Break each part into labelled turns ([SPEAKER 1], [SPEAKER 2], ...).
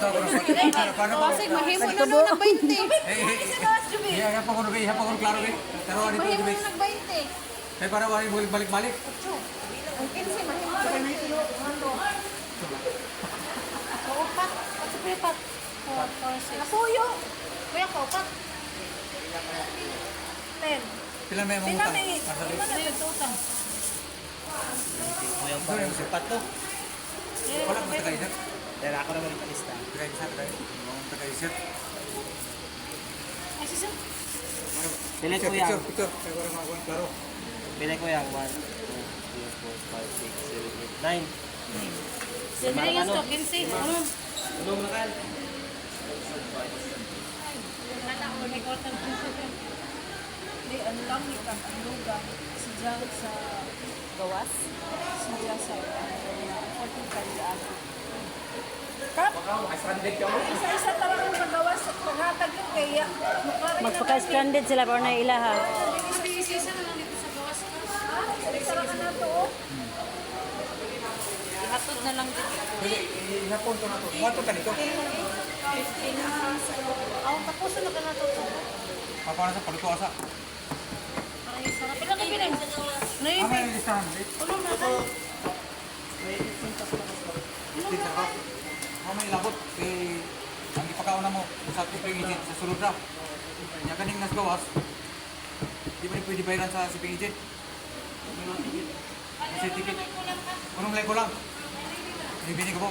[SPEAKER 1] Pasig, mahimo na no nag 20.
[SPEAKER 2] Eh, eh, pa ko pa ko klaro be. Pero ano
[SPEAKER 1] Mahimo
[SPEAKER 2] ito be?
[SPEAKER 1] na nag 20.
[SPEAKER 2] Eh, para wala balik-balik.
[SPEAKER 1] Ang 15, mahimo na 20. Kaupat. At sa pat. 4, 4, 6.
[SPEAKER 3] Napuyo.
[SPEAKER 1] Kuya, kaupat.
[SPEAKER 3] 10.
[SPEAKER 2] Pila may mong
[SPEAKER 3] Pila
[SPEAKER 2] utang?
[SPEAKER 3] may lima na tutang.
[SPEAKER 4] Kuyang pa rin si Pato.
[SPEAKER 2] Wala ko tagay sir.
[SPEAKER 4] Dahil ako naman yung palista.
[SPEAKER 2] Tagay sir, tagay. Mong tagay sir.
[SPEAKER 1] Ay, sir.
[SPEAKER 4] Pila
[SPEAKER 2] Picture,
[SPEAKER 4] kuyang.
[SPEAKER 2] picture, picture. Kaya para makakuha klaro.
[SPEAKER 4] Pila kuyang. 1, 2, 3, 4, 5, 6, 7, 8, 9.
[SPEAKER 1] Sige nga, stop. 15. Ano?
[SPEAKER 4] Ano makal?
[SPEAKER 3] Di ang lang ni kang aluga si Jang sa
[SPEAKER 1] Gawas?
[SPEAKER 3] Si Jang sa 45 sa ako. Kap! Isa-isa talaga ang pagawas at paghatag yung kaya.
[SPEAKER 5] Magpaka-stranded sila para na ilaha.
[SPEAKER 1] Isa na lang dito sa gawas.
[SPEAKER 3] Isa-isa lang na to. Oh.
[SPEAKER 1] Ihatod na lang dito.
[SPEAKER 2] Dili, ihapon to na to. Kuwanto ka nito?
[SPEAKER 1] 15. Aw, tapos na ka na to.
[SPEAKER 2] Papara sa paluto asa.
[SPEAKER 1] Para isa na. Pila ka pila?
[SPEAKER 2] Ah, may listahan.
[SPEAKER 1] Ulo na ka.
[SPEAKER 2] Listin sa ka. Mo may labot kay ang ipakaon na mo sa shipping agent sa sulod ra. Nya kaning nas gawas. Di ba ni pwede bayaran sa shipping agent? Kasi ticket. Unong lay ko lang. Bibini ko po.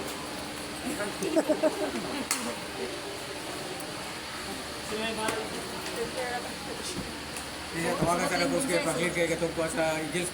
[SPEAKER 2] Kaya tawagan sa Lagos kay Franklin kay katong kuha sa Eagles.